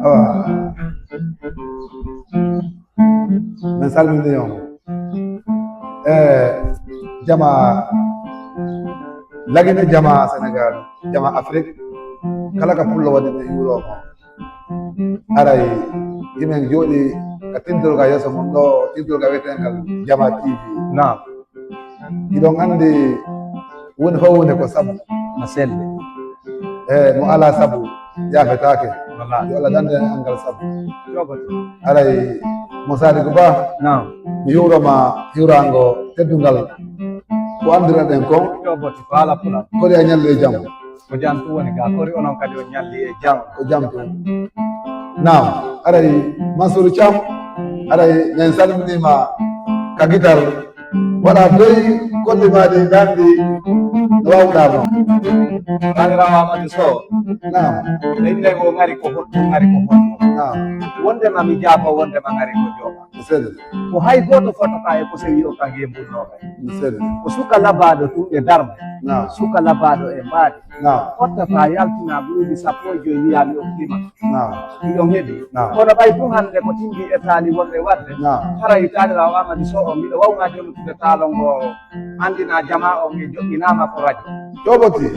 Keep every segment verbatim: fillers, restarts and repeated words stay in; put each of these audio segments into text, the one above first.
Awa. Min salmini on. E jama Lagine, jama Sénégal, jama Afrique, kala ka pullo waɗi ɓe yuuroma. Aray, himen jooɗi ka tintorga yeeso mon ɗo, tintorga wiyetengal Jama T V. Naam. Hiɗon anndi woni fof woni ko sabu. No selli. E mo alaa sabu, yaafetaake. Wallaahi. Yo Allah dande en angal sabu. Jogoto. Aray, mo Sadiku Ba. Naam. Mi hiwroma hiwrango teddungal. Ko anndiraɗen kon. Jogoto, ko haala pulaar. Kori a ñalli e jam. Ko jam tun woni ga, kori onon kadi on ñalli e jam. Ko jam tun. Naam, aray Mansour Thiam, aray min salminima ka gitar. Waɗa doy koɗi ma ɗi nandi no wawɗa non. Tanirawo Amadou Sow. Naam. Inde o ngari ko honɗum, ngari ko honɗum. Naam. Wondema mi jaaba, wondema ngari ko jooba. Sel. Ko hay gooto fotata e ko sewi o ka ngembunnoka. Sel. Ko suka labaaɗo tun e darma. Naam. Suka labaaɗo e mbaadi. Naam. Fottata yaltina buuɗi sappo e joyi wiya mi okkima. Naam. Miɗon heɗi. Naam. Kono ɓay tun hannde ko timbi e taali wonde wadde. Naam. Haray tanirawo Amadou Sow o, miɗo wawma jomtude taalo ngo, anndina jama o mi joɗɗinama ko radio. Joɓoti.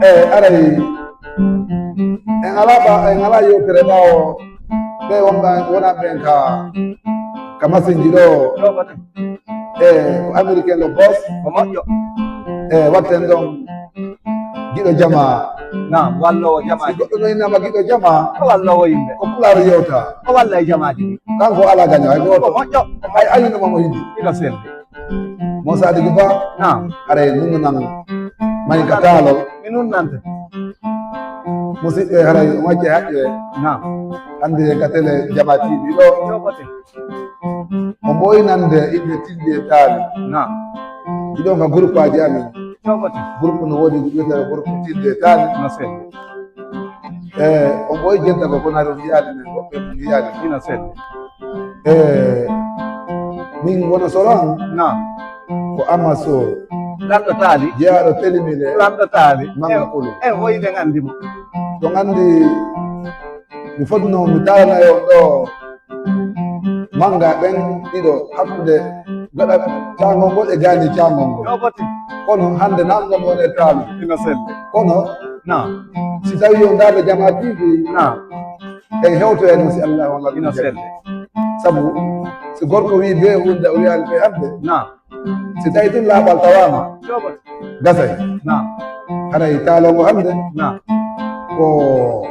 E aray en ala ba, en ala yewtere ɓawo. Ɓe wonɓe, wonat ɓen ka, ka masinji ɗo. Ɗo ko ɗum. E ko américain le boss. Ko moƴƴo. E watten ɗon giɗo jama. Naam, wallowo jama. Si goɗɗo no innama giɗo jama, ko wallowo yimɓe. Ko pulaar yewta. O walla e jamaaji ɗi. Kanko ala gaño, hay gooto. Ko moƴƴo. Hay aynuno mo mo yiɗi. Ina selli. Mo Sadiku Ba. Naam. Haray nunnunan may ka taalol. Mi nunnante. Musidɓe, haray on acca haqqe. Naam. Hannde ka télé Jama T V ɗo. Jogote. On ɓooyi nande inɗe tilde e taali. Naam. Ɗiɗon ka groupe aji amin. Jogote. Groupe no woodi wiyetee groupe tilde e taali. No selli. E on ɓooyi jentagol, kono hari on yiyaali men, woɓɓe on yiyaali. Ina selli. E min wona solo an. Naam. Ko Amaso. Lanɗo taali. Jeyaaɗo telimile. Lanɗo taali. Manga kulu. E woyde ngandi mo. Ɗon anndi mi fotno mi taalana e on ɗo. Manga ɓen ɗiɗo hakkunde gaɗa caangol ngol e gaani caangol ngol. Ɗo boti. Kono hannde nan ngam wone taali. Ina selli. Kono naam. Si tawi yo ndaade Jama T V. Naam. En hewto e non si Allah walla. Ina selli. Sabu si gorko wi be hunde o wiyaani be hannde. Naam. Si tawi tun laaɓal tawaama. Jogote. Gasay. Naam. Haray taalongo hannde. Naam. Ko,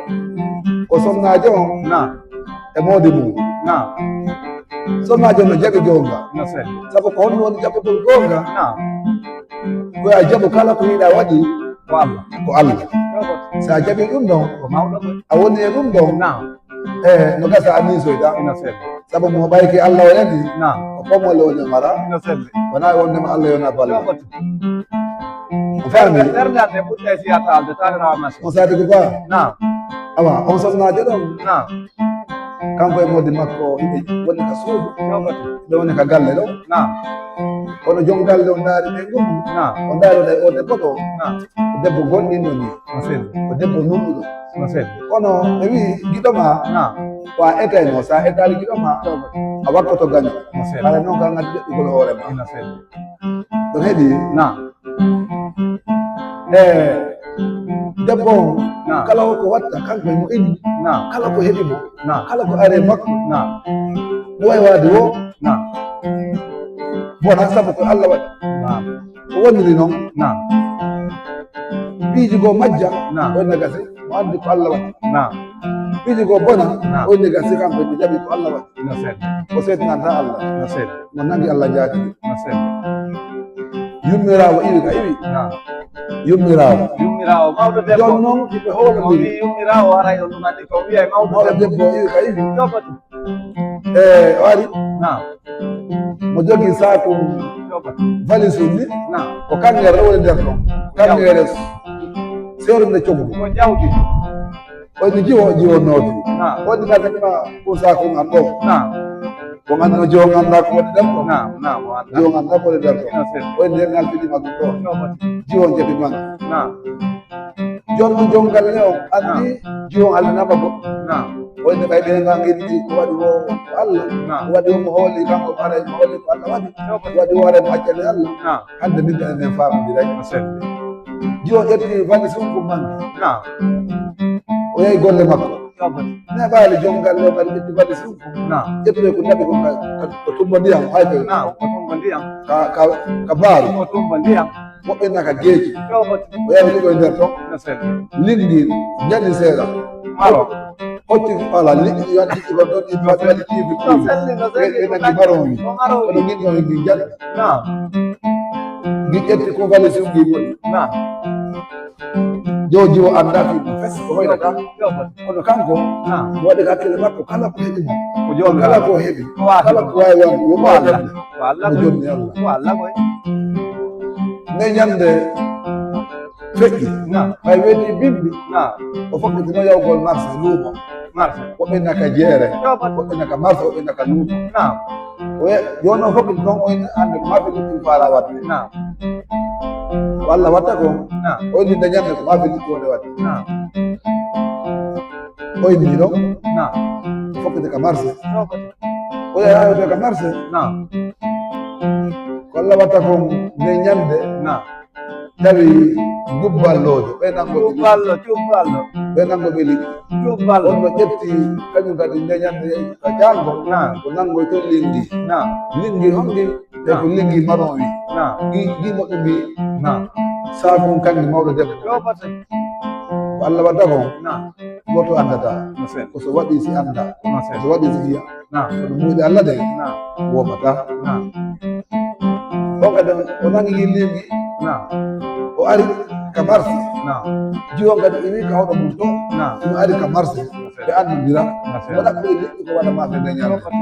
ko sonnaajo on. Naam. E moodi mum. Naam. Sonnaajo no jaɓi goonga. No selli. Sabu ko honno woni jaɓugol goonga? Naam. Ko a jaɓu kala ko yiɗa waɗi. Ko Allah. Ko Allah. Jogote. Sa jaɓi ɗum ɗon. Ko mawɗo ko. A woni e ɗum ɗon. Naam. E no gasa a miisoyta. Ina selli. Sabu mo ɓayke Allah o yandi. Naam. Ko pomole woni mara. Ina selli. Wona wondema Allah yona balle. Jogote. O faami? Ɓernde ɓernde ande ɓurɗe fiyata alde tanirawa masi. On Sadiku Ba. Naam. Awa, on sonnaajo ɗon. Naam. Kanko e moodi makko hiɓe woni ka suudu. Jogote. Ɓe woni ka galle ɗo. Naam. Kono jom galle on ndaari ɓe ngum. Naam. O ndaari o ɗay o debbo ɗo. Naam. Ko debbo gonɗinɗo ni. No selli. Ko debbo nunɗuɗo. No selli. Kono ɓe wi giɗo ma. Naam. Wa etay mo, sa etali giɗo ma. Jogote. A wakkoto gaño. No selli. Hara non ka ngati deɓɓugol hoore ma. Ina selli. Ɗon heɗi? Naam. E debbo on, naam, kala ko watta, kanko e mo inni. Naam. Kala ko heɓi mo. Naam. Kala ko are makko. Naam. No way waade wo. Naam. Bona sabu ko Allah waɗi. Naam. O woniri noon. Naam. Piiji goo majja, naam, o ina gasi, mo anndi ko Allah waɗi. Naam. Piiji goo bona, naam, o ina gasi, kanko ina jaɓi ko Allah waɗi. Ina selli. O seedinanta Allah. Ina selli. Mo nangi Allah jaati. Ina selli. Yummiraawo iwi ka iwi. Naam. Yummiraawo. Yummiraawo mawɗo debbo. Jooni noon, ɓe hoore o mum. Wi yummiraawo haray o ɗum anndi ko wiya e mawɗo debbo. Mawɗo debbo iwi ka iwi. Jogoto. E o ari. Naam. Mo jogi saaku. Jogoto. Valise ni. Naam. Ko kaŋŋeere ɗo woni nder ɗon. Kaŋŋeere seerunde coggu. Ko jawdi. Woni jiwo, jiwo nooti. Naam. Woni ngaddanima ko saaku ngal ɗo. Naam. Ko nganno jiwo ngannda ko woni nder ɗo. Naam, naam, o annda. Jiwo ngannda ko woni nder ɗo. Ina selli. Woni nder ngal fidi maggu ɗo. Jogoto. Jiwo jebi man. Naam. Jooni noon, jom galle on anndi, jiwo on allanama goɗɗo. Naam. O inni ɓay ɓe nga ngenndi ko waɗi wo ko Allah. Naam. Ko waɗi wo mo hooli kanko, mo aray mo hooli ko Allah waɗi. Ko waɗi wo aray mo accani Allah. Naam. Hannde min ɓe men faamodiray. No selli. Jiwo ƴetti valise on ko mangi. Naam. O yahi golle makko. Tabbati. Neeɓaali jom galle o kadi ƴetti valise on. Naam. Ƴetti ko naɓi kon ka, ka, ko tumba ndiyam, hay ko. Naam, ko tumba ndiyam. Ka, ka, ka baaru. Ko tumba ndiyam. Woɓɓe na ka geeji. Tabbati. O yahi liggoo e nder ton. No selli. Lingi, ñali seeɗa. Maro. Hocci, voilà, liggoo, yo addi ɗi ɗon, ɗi ɗon, ɗi ɗon, ɗi ɗon. No selli, no selli. Ɓe, ɓe nangi maro wi. Ko maro wi. Kono ngin ɗon, ngin jal. Naam. Ngi ƴetti ko valise on ngi woni. Naam. Jowo jiwo anndaa fii ɗum fes ko hoynata. Yo, yo, yo. Kono kanko, naam, waɗi hakkille makko kala ko heɓi mo. Ko joomi kala ko heɓi. Ko waawi kala ko waawi wonde, wo ko Allah. Ko Allah ko jonni Allah. Ko Allah koy. Nde ñande feƴƴi. Naam. Ɓay weeti bimbi. Naam. O fokkitino yawgol marché luumo. Marché. Woɓɓe naka jeere. Yo, yo. Woɓɓe naka marché, woɓɓe naka luumo. Naam. O ye-, yo no fof ɗum ɗon, o ina annda ko maafe liɗɗi faala waɗde. Naam. Walla watta ko, naam, o inni dañande ko maafe liɗɗi wonde waɗde. Naam. O inni ɗon, naam, fokkete ka marché. Ɗo ko o yaha ka marché. Naam. Ko Allah watta ko nde ñande. Naam. Tawi jubballoojo, ɓe nanngo ɓe liɗɗi. Jubballo, jubballo. Ɓe nanngo ɓe liɗɗi. Jubballo. On no ƴetti, kañum kadi nde ñande yehi ka jaango. Naam. Ko nanngoy toon linngi. Naam. Linngi honɗi? E ko, naam, linngi maron wi. Naam. Gi, gi moƴƴo mbi. Naam. Saakun kanni mawɗo debbo. Yo, bate. Ko Allah wadda kon. Naam. Gooto anndataa. No sel. Ko so waɗi si anndaa. No sel. Ko so waɗi si yiya. Naam. Kono muuyɗe Allah ɗen, naam, woomataa. Naam. On kadi o nangi yilliingi. Naam. O ari ka marché. Naam. Jiwon kadi iwi ka hoɗo mum to. Naam. Ɗum ari ka marché. No sel. Ɓe anndondira. No sel. Waɗa ko e liɗɗi ko waɗa maafe nde ñande. No sel.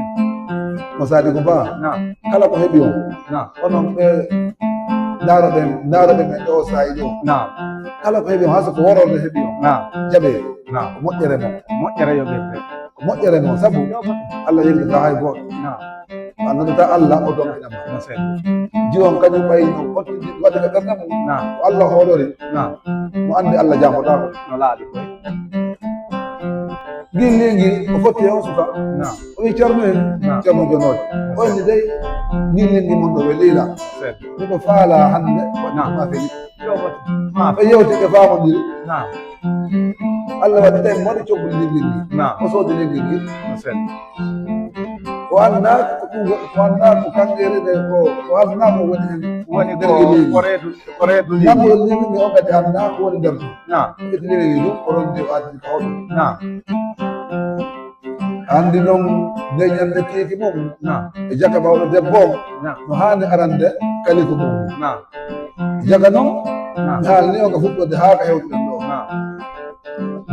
Mo Saadi ko baa. Naam. Kala ko heɓi on. Naam. Onon ɓe ndaaro ɓen, ndaaro ɓen e ɗo saa'i ɗo. Naam. Kala ko heɓi on, haa so ko wororde heɓi on. Naam. Jaɓee. Naam. Ko moƴƴere mon. Moƴƴere yoɓirde. Ko moƴƴere mon, sabu Allah yejjitataa hay gooto. Naam. A noddataa Allah, o donkinama. No sel. Jiwon kañum ɓay no fottidi waɗde ka ɓernde mum. Naam. Ko Allah hoolori. Naam. Mo anndi Allah jaafotaako. No laaɓi koy. Ngilliingi o fotti e on suka. Naam. O wi Ceerno en, naam, Ceerno Jonoojo. O inni dey, ngilliingi mon ɗo weliila. Sel. Miɗo faala hannde waɗde, naam, maafe liɗɗi. Yo, waɗde maafe. Ɓe yewti, ɓe faamondiri. Naam. Allah waɗi tawi mo waɗi coggu linngi ngi. Naam. O soodi linngi ngi. No sel. O anndaa ko ɗum, o anndaa ko kanngere nde ko, o anndaa ko woni heen. Woni nder ko, linngi ngi. Ko reedu, ko reedu linngi. Nanngu linngi ngi o kadi anndaa ko woni nder ɗum. Naam. Ɓe tini rewi ɗum, o ronndi o addi ka hoɗum. Naam. Anndi noon nde ñande kiiki mum. Naam. E jaka mawɗo debbo on. Naam. No haani arande kalifu mum. Naam. Jaka noon, naam, mi haalni on ka fuɗɗorde haa ka hewtuɗen ɗo. Naam.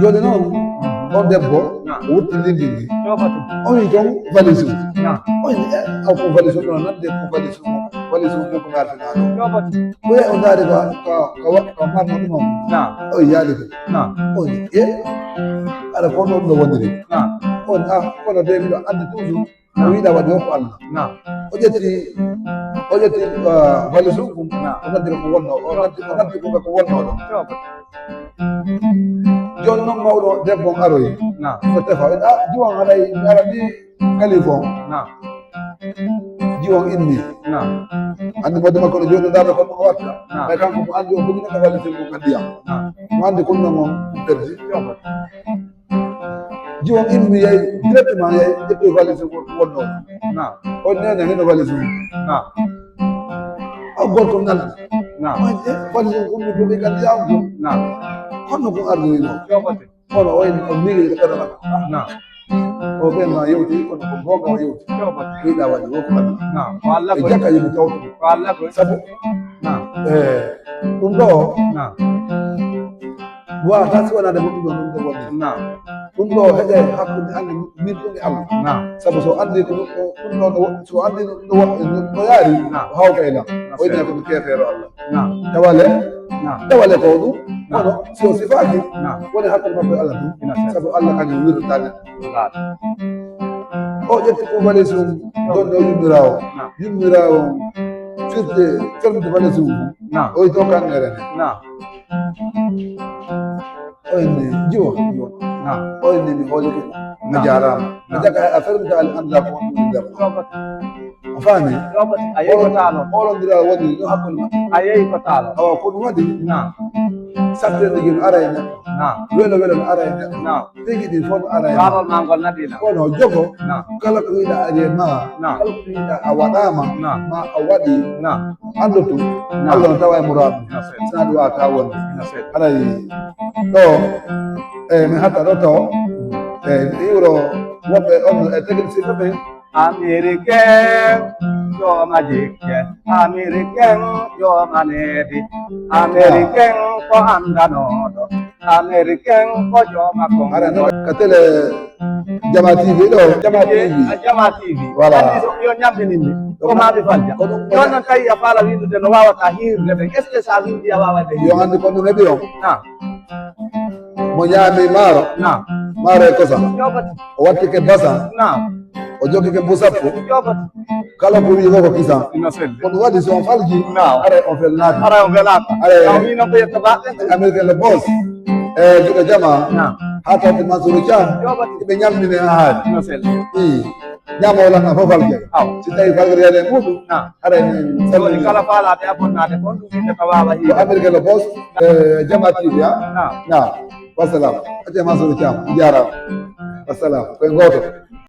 Jooni noon, mhm, on debbo, naam, o wutti linngi ngi. Coopatu. O wi toon valise. Naam. O wi, eh, aw ko valise ɗo nande ko valise mo, valise mo ko ngartinaa ɗo. Coopatu. Ko yahi o ndaari ko, ko, ko wa-, ko marno ɗum on. Naam. O wi yaali ko. Naam. O wi, eh, aɗa ko ɗum ɗo wondiri. Naam. O wi, ah, kono de miɗo anndi toujours. Naam. O wiɗa waɗi o ko Allah. Naam. O ƴetti, o ƴetti, ah, valise on kum. Naam. O noddi ko wonno, o noddi, o noddi ko ko wonno ɗo. Coopatu. Jooni noon mawɗo debbo on aroyi. Naam. So tefa, o wiɗa, ah, jiwon haɗay, mi ara ni kalifu on. Naam. Jiwon inni. Naam. Anndi modde makko no jooni ndaarɗo ko ɗum o watta. Naam. Ɓay kanko mo anndi o bugina ka valise on ka ndiyam. Naam. Mo anndi kunno mon perdi. Coopatu. Jiwon immi yahi directement yahi ƴetti valise ko wonno. Naam. O nene hino valise mum. Naam. O gorko nana. Naam. O e valise ko ummi ko ɓe kadi yawgo. Naam. Kono ko ardoyno. Coopate. Kono o en o miri ko ɓerɗo makko. Naam. O ɓen ma yewti kono ko gonga o yewti. Coopate. Wiɗa waɗi wo ko ɓanna. Naam. Ko Allah e ko jaka yimi tawto. Ko Allah ko. Sabu. Naam. Eh, ɗum ɗo. Naam. Waata si wonaa nde goɗɗum ɗo, ɗum ɗo woni. Naam. Ɗum ɗo heƴe hakkunde an min ɗum e Allah. Naam. Sabu so anndi ko ɗum ɗo, ɗum ɗo no wo-, so anndi no wo-, no, no yaari, naam, o hawta e lam. Naam. O wi'ata ko mi keefeero Allah. Naam. Tawale, naam, tawale ko ɗum, naam, kono si o sifaaki, naam, woni hakkunde makko e Allah ɗum. Ina sell. Sabu Allah kañum wirdataa neɗɗo. Naam. O ƴetti ko valise mum, ɗon ɗo yummiraawo. Naam. Yummiraawo firti, fermiti valise mum. Naam. O yi to kaŋŋeere nde. Naam. O inni, jiwo, jiwo. Na. O inni mi hoolike. Na jaaraama. Na jaka a fermita ali annda ko woni nder. Jobati. A faami? Jobati. A yeyi ko taalo. Hoolondiral woni no hakkunde maɓɓe. A yeyi ko taalo. Awa ko ɗum waɗi. Na. Sattirde gel ara e neɗɗo. Na. Welo welo no ara e neɗɗo. Na. Tigi ɗin fof no ara e neɗɗo. Taalo ma ngol naɗiɗa. Kono jogo Na. Kala ko yiɗa ari e ma. Na. Kala ko yiɗa a waɗaama. Na. Ma a waɗi. Na. Anndu tun. Na. Allah no tawa e muraadu. Na sel. Sina ɗum wata wonde. Na sel. Haray ɗo e mi hatta ɗo taw e mi iwro woɓɓe on e technicien ɓe. Américain, jooma jikke. Américain, jooma needi. Américain ko anndanooɗo. Américain ko jooma Hara konngol. Ka télé Jama T V ɗo. Jama T V. A Jama T V. Voilà. Anndi so yo ñamminimmi. Ko maa mi falja. Ko ɗum Yo non tawi a faala winndude no waawata hiirde ɓe. Est-ce que so a winndi a waawat ɓe hiirde? Yo anndi ko ɗum heɓi on. Na. Mo ñaami maaro. Na. Maaro e kosan. Jobati. O wattike basan. Na. O jokkike mbu sappo. Jobati. Kala ko wii ko kisan. Ina selli. Ko ɗum waɗi so on falji. Na. Aray on felnaaki. Ara on welaaka. Aray. Taw hino ko yetta baɓɓe. Américain le boss. E giɗo jama. Na. Ha tawde Mansour Thiam. Jobati. Iɓe ñamminee haali. Ina selli. I ñaama wala na fof falje. Aw. Si tawi falgere yaade muɗum. Na. Aray min Woni salmini. Kala faalaaɓe abonnaade kon ɗum winde ka waawa Ko hiirde. Américain le boss. E Jama T V ha. Na. Na. Wassalam. Acce Mansour Thiam. Jaaraama. Wassalam. Koye gooto.